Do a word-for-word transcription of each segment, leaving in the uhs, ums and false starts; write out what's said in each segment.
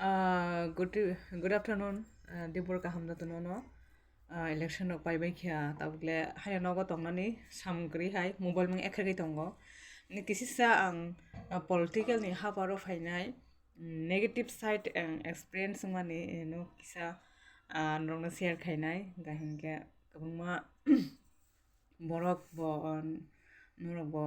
Ah, good, good afternoon, ah, Dibor kaham da tono no. Ah, election rok pai bai kha, tabuk le haino nogo tongnani samung kwrwi hai mobile mang ekha khe tongo. Ni kisisa ang, ah, political ni haparo phainai, mm, negative side ang experience wngmani, eh, no kisa, ah, norokno share khainai, hwnkha hinkhe kwbangma borok bo, ah, norok bo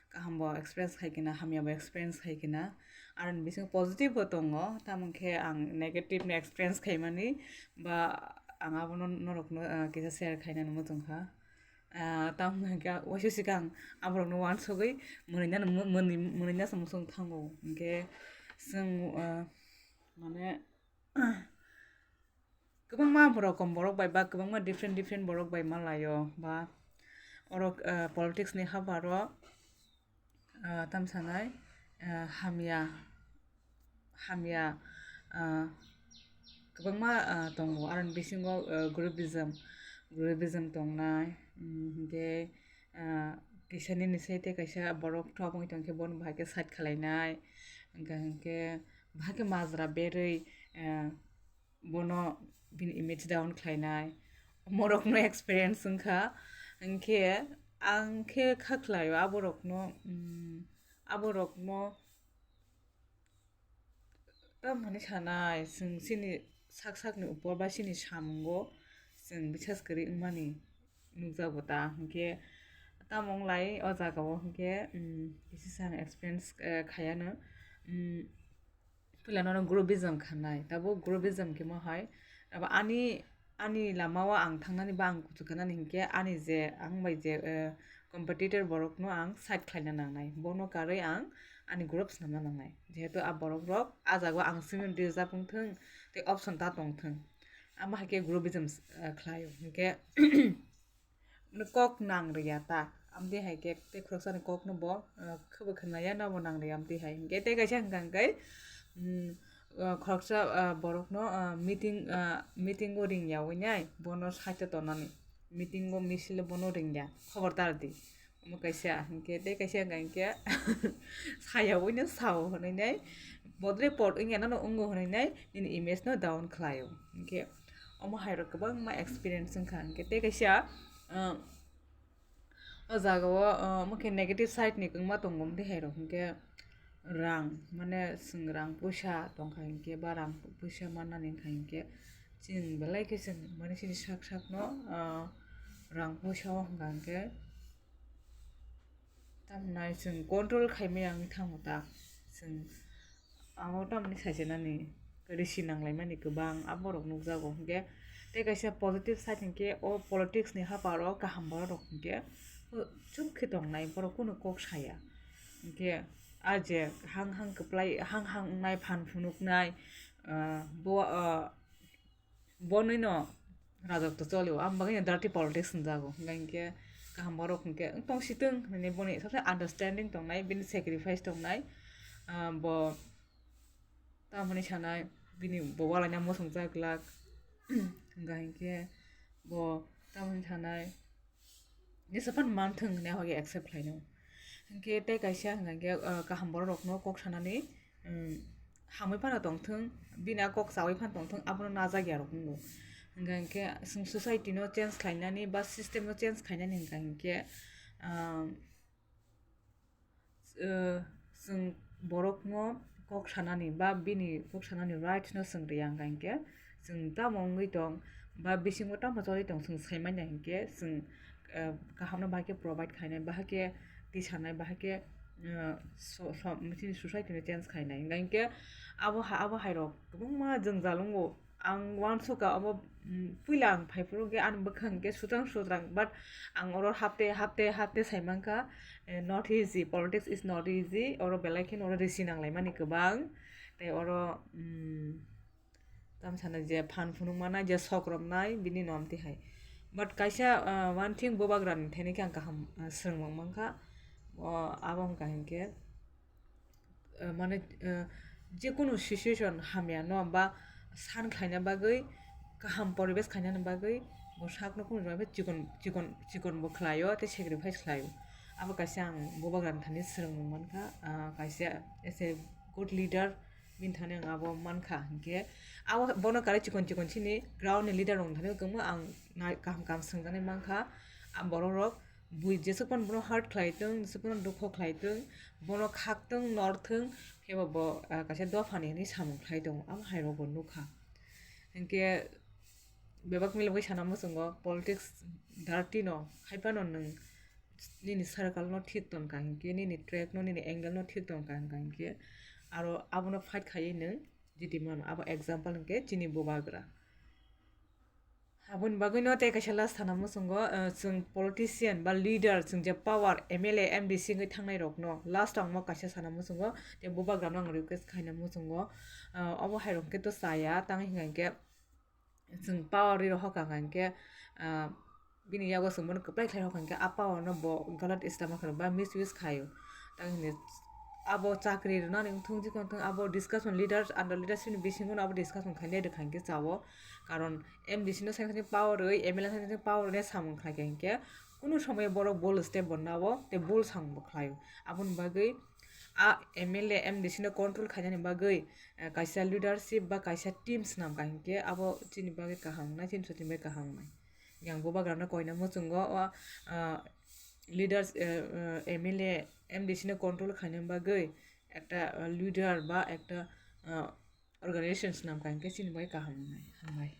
kaham bo experience khai kena, hamya bo experience khai kena. Aroni bisingo positive bo tongo, tamo khe ang negative ni experience khaimani ba ang abono norokno, ah, kisa share khainani muchung kha. Ah, tamo hwnkhe waisa swkang aborokno uansugwi mwnwi nano, mwnwi, mwnwi nasa muchung thango. Hinkhe chwng, ah, mane, kwbangma rokom borok bai ba kwbangma different different borok bai malaio ba oro, ah, politics ni haparo, ah, tam sanai, ah, hamya, hamya, ah, kwbangma, ah, tongo. Aroni bisingo, ah, groupism, groupism tongnai, mm, hinkhe, ah, kisa nini side tei kaisa borok thok wngwi tongkhe bono bahai khe side khwlainai, hwnkha hinkhe bahai khe majra berwi, ah, bono bini image down khlainai, omorokno experience wngkha. Hinkhe ang khe kha khlaio aborokno, mm, aborokno tamo hwnwi sanai, chwng chini sak sakni upor ba chini samungo chwng bisas kwrwi wngmani nukjago ta, hinkhe tamo wnglai o jagao hinkhe, mm, kisa sa ang experience, eh, khaiano, mm, Puila nono groupism khanai, tabuk groupism khe mo hai, abo ani, ani lama o ang thangnani ba ang kuchuk khanani hinkhe ani je ang bai je, eh, competitor borok no ang side khlaina nangnai, bono karwi ang ani group swnamna nangnai, jehetu a borok rok a jaga o ang simi reserve wngthung tei option ta tongthung, amo hai khe groupism, eh, khlaio hinkhe. Kok nang rwya ta, amtwi hai khe tei khoroksani kokno bo, ah, khwbo khwnaya, nobo nang rwya amtwi hai. Hinkhe tei kaisa hwnkha hwnkhe, mm, ah, khoroksa, ah, borokno, ah, meeting, ah, meeting o ringya wi nai, bono side o tonani. Meeting o misil o bono ringya, khobor tar di. Omo kaisa, hinkhe tei kaisa hwnkha hinkhe saya wi no sao hwnwi nai, bodre pot wngya no wngo hwnwi nai, nini image no down khlaio. Hinkhe omo hai rok kwbangma experience wngkha. Hinkhe tei kaisa, ah, o jaga o, ah, omo khe negative side ni kwbangma tongo, omo twi hai rok hinkhe rang, mane chwng rang puisa tongkha hinkhe ba rang puisa mannani wngkha hinkhe chwng belai khe chwng mane chini sak sak no, ah, rang puisa o hwnkha hinkhe. Tamni chwng control khaimaya wngwi thango ta, chwng abo tamni saichwnani risi nanglaimani kwbang a borok nukjago. Hinkhe tei kaisa positive side hinkhe o politics ni haparo kaham borok rok hinkhe chuk khe tongnai, borok kunu kok saya. Hinkhe a je hang hang kwplai, hang hang wngnai, phan phunuknai, ah, bo, ah, Bonwino rajak to cholio, ang bagwino dirty politics hwnjago. Hwnka hinkhe kaham borok hinkhe wng tong sitwng hinwi boni sabse understanding tongnai, bini sacrifice tongnai. Ah, bo tamoni sanai, bini bo walaina mosong jak glak. Hwnka hinkhe bo tamoni sanai, jesa phano manthwng hinwi ahogo accept khlaino. Hinkhe tei kaisa hwnka hinkhe, ah, kaham borok rokno kok sanani, um, hamwi phano tongthwng, bini a kok chawi phano tongthwng, abono najak ya rok wngo. Hwnka hinkhe chwng society no change khlainani ba system no change khlainani hwnka hinkhe, ah, eh, chwng borokno kok sanani ba bini kok sanani right no chwng rwya, hwnka hinkhe chwng tamo wngwi tong ba bisingo tamo choli tong, chwng saimanya hinkhe chwng, eh, kahamno bahai khe provide khainai, bahai khe tisanai, bahai khe, eh, so-, so-, chini society no change khainai, hwnka hinkhe abo ha-, abo hai rok kwbangma jwngjal wngo. Ang uansukha obo, mm, puila ang phai phuru khe ani bwkhak hwnkhe sutrang sutrang, but ang oro hapte hapte hapte sai mankha, eh, not easy, politics is not easy, oro belai kheno oro risi nanglaimani kwbang, tei oro, mm, tamo sana je phan phunuk manai, je sok romnai, bini nom tihai. But kaisa, ah, one thing bubagrani thani khe ang kaham, ah, swrwng mang mankha, o, abo wngkha hinkhe, eh, mane, eh, jekunu situation hamya no ba san khlaina bagwi, kaham poribesh khainani bagwi bo sakno kunu rwmani chikon, chikon, chikon bo khlaio tei sacrifice khlaio. Abo kaisa ang bubagrani thani swrwngmung mankha, ah, kaisa as a good leader, Bini thani ang abo mankha, hinkhe abo bono kwrwi chikon chikon chini ground ni leader rok thani kwbangma ang nai-, kaham kaham swngjaknai mankha. Ang borok rok bui jesuk phano bono hurt khlai tong, jesuk phano dukho khlai tong, bono khak tong, nor thung, phiyaba bo, ah, kaisa dopha ni hinwi samung khlai tongo, amo hai rok bo nukha. Hinkhe bebak milogwi sana muchungo politics dirty no, hai phano nwng nini circle no thik tong kha hinkhe, nini track no, nini angle no thik tong kha hinkhe, aro abono fight khaiwi nwng jiti mano. Abo example hinkhe chini bubagra. Aboni bagwino tei kaisa last sana muchungo, eh, chwng politician ba leader, chwng je power M L A, M D C wngwi thangnai rokno last ang mo kaisa sana muchungo, tei bubagrano ang request khaina muchungo, eh, obo hai rok khe to chaya, tang hinga hinkhe chwng power ri rok hoka hinkhe, ah, bini yago chwng bono kwplai khlai hoka hinkhe a power no bo galat istemal khaio ba misuse khaio. Tang hinwi abo chakri rwnani wngthung jikon wngthung abo discussion leaders under leadership ni bisingo no abo discussion khainai rwkha hinkhe chao. Karon M D C no sai sai power rwi, M L A sai sai power rwi samung khlai kha hinkhe kunu somoy borok bold step bo nao tei bold samung bo khlaio. Aboni bagwi a M L A, M D C no control khainani bagwi, eh, kaisa leadership ba kaisa team swnam kha hinkhe abo chini bagwi kaham wngnai, chini society ni bagwi kaham wngnai. Yang bubagrano koina muchungo o, ah, leaders, eh, eh, M L A, M D C no control khaina bagwi ekta, ah, leader ba ekta, ah, organization swnam kha hinkhe chini bagwi kaham wngnai, hambai.